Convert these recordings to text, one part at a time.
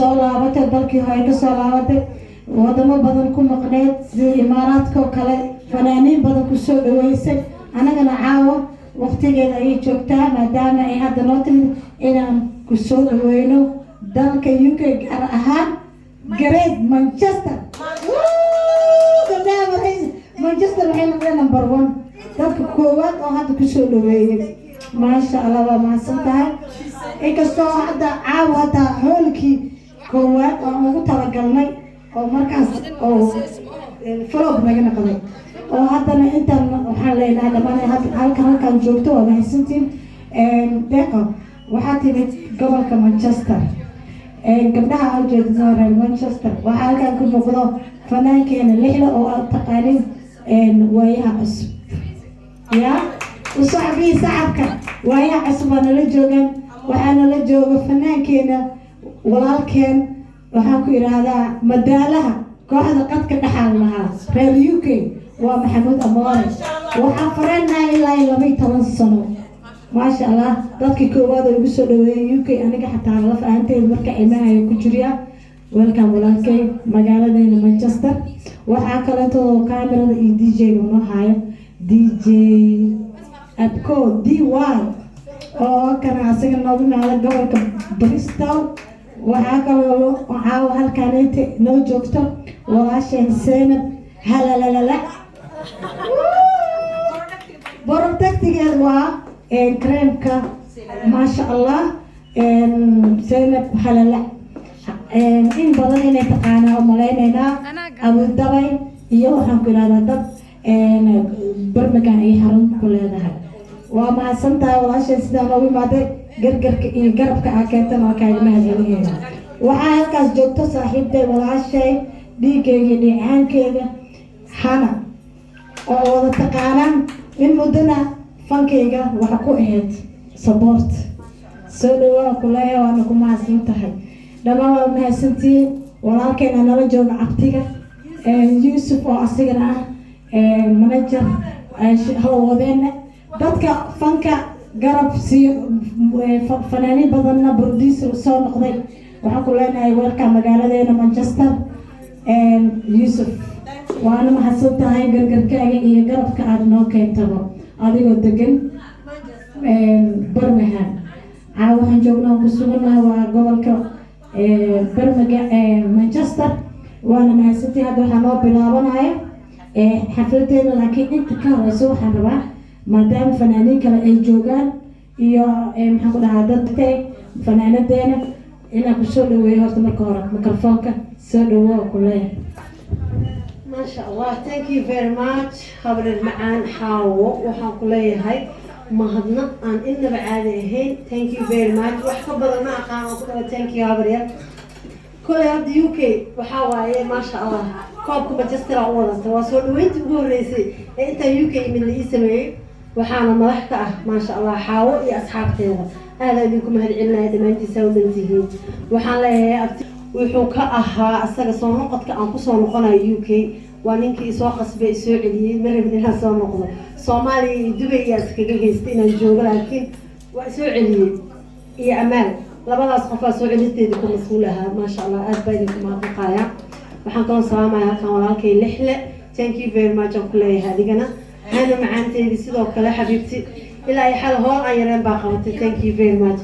Soo laabatay dalkii hore, ka soo laabatay, wadamo badan ku maqneyd sida Imaaraadka oo kale, fanaaniin badan kusoo dhaweysay. Annagana caawa waqtigeeda ayay joogtaa, maadaama ay hadda noo timid inaan kusoo dhaweyno dalka UK, gaar ahaan Great Manchester. Gabdhaha Manchester waxay noqdeen number one, dadka koowaad oo hadda kusoo dhaweeyey. Maasha Allah, waa mahadsan tahay. Inkastoo hadda caawa hataa hoolkii koowaad oo aan ugu talagalnay oo markaas oo flop naga noqday, oo haddana intaan waxaan leenahay dhammaan halkan joogto waa mahadsantiin. Deeqo waxaa timid gobolka Manchester. Gabdhaha aa ujeedino reer Manchester, waxaa halkan ku muuqdo fanaankeena Lixda oo aad taqaanin, Waayaha Cusub ya usaxbii sacabka. Waayaha Cusub waa nala joogaan. Waxaa nala jooga fanaankeena, walaalkeen, waxaan ku idhaahdaa madaalaha kooxda qadka dhexaal lahaa reer UK, waa Maxamuud Amoore. Waxaan fareenahay ilaa iyo 12 sano. Maasha Allah, dadkii koowaad oo igu soo dhaweeyay UK, aniga xataa laf ahaanteed marka ilmahayo ku jirya. Welcome walaalkay, magaaladeena Manchester. Waxaa kaleeto kaamirada iyo DJ ga noo haayo DJ Abco D Y oo kana asaga noogu imaada gobolka Bristol. Waxaa kaloo caawa halkaaneyta noo joogto walaasheen Seynab Halalalala. Productigeed waa creamka, maasha Allah. Seynab Halala in badan inay taqaanaa oo malaynaynaa Abudabay iyo waxaan ku ihahdaa dad Birmingham ay xarun ku leedahay. Waa mahadsantahay walaashay, sidaa noogu imaaday, gargarka iyo garabka aa keentan waa kaaga mahadcelinayna. Waxaa halkaas joogto saaxiibtay, walaashay, dhiiggayga iyo dhicaankeyga, Xana oo wada taqaanaan in muddana fankayga waxa ku ahayd support. Soo dhawaa kuleeya, waana ku mahadsan tahay. Dhammaan waa mahadsantihiin. Walaalkeena nala jooga, cabtiga Yuusuf oo asigana ah manager, howlwadeena dadka fanka garab siiyo, fanaaniin badanna producer soo noqday. Waxaan ku leenahay weelka magaaladeena Manchester. Yuusuf, waana mahadsan tahay gargarkaaga iyo garabka aada noo keentaba adigoo degan Birmingham. Caawa waxaan joognaa, ku sugannahay waa gobolka Birmingham, Manchester. Waana mahadsantahay. Hadda waxaa noo bilaabanaya xafladeena, laakiin inta ka horeysa waxaan rabaa, maadaama fanaaniin kale ay joogaan iyo maxaan ku dhahaa dadka fanaanadeena, inaan kusoo dhaweeyo horta marka hore microfoonka. Soo dhawo ku leeyahay. Maasha Allah, thank you very much, habreer macaan Xaawo. Waxaan ku leeyahay mahadnaq aan inaba caadi ahayn. Thank you very much. Wax ka badan ma aqaan oo ku dhawa thank you, habaryar. Kolay hadda UK waxaa waaye, maasha Allah, koobka Manchester aa u wadata. Waa soo dhaweyntii ugu horreysay ee intaan UK imid la ii sameeyey. Waxaana madax ka ah, maasha Allah, Xaawo iyo asxaabteeda. Aada idinku mahad celinaya dhammaantiisa u dhantihiin. Waxaan leeyahay abti wuxuu ka ahaa asaga soo noqodka aan kusoo noqonayo UK. Waa ninkii isoo qasbay, isoo celiyey. Ma rabin inaan soo noqdo. Soomaaliya iyo Dubay iyaa iskaga haystay inaan joogo, laakiin waa isoo celiyey iyo Amaal. Labadaas qofaa soo celisteeda ku mas-uul ahaa. Maasha Allah, aad baa idinku mahadnaqaya. Waxaan kaloo salaamaya halkan walaalkay Lixle. Thank you very much aan ku leeyahay adigana. Hana macaanteedii sidoo kale, xabiibti, ilaa iyo xal hool aan yareen baa qabatay. Thank you very much.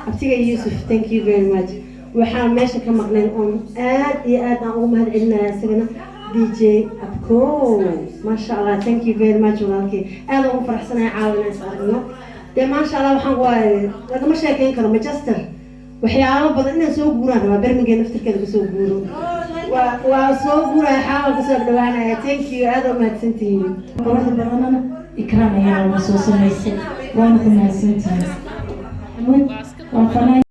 Abtiga Yuusuf, thank you very much. Waxaan meesha ka maqnayn oon aad iyo aad aan ugu mahad celinaya isagana DJ Abco. Maasha Allah, thank you very much walaalkay. Aad ugu faraxsanahay caawa inaan is aragno. Dee maasha Allah, waxaan waaye lagama sheekeyn karo Manchester. Waxyaabo badan inaan soo guuraan rabaa, Birmingham naftirkeeda kasoo guuro. Waa soo guuraya, xaawa kasoo dhawaanaya. Thank you, aad oo mahadsantihiin. Quruxda badanana Ikraan ayaa la soo samaysay, waana ku mahadsantihiin. Maxamuud waa fanaan.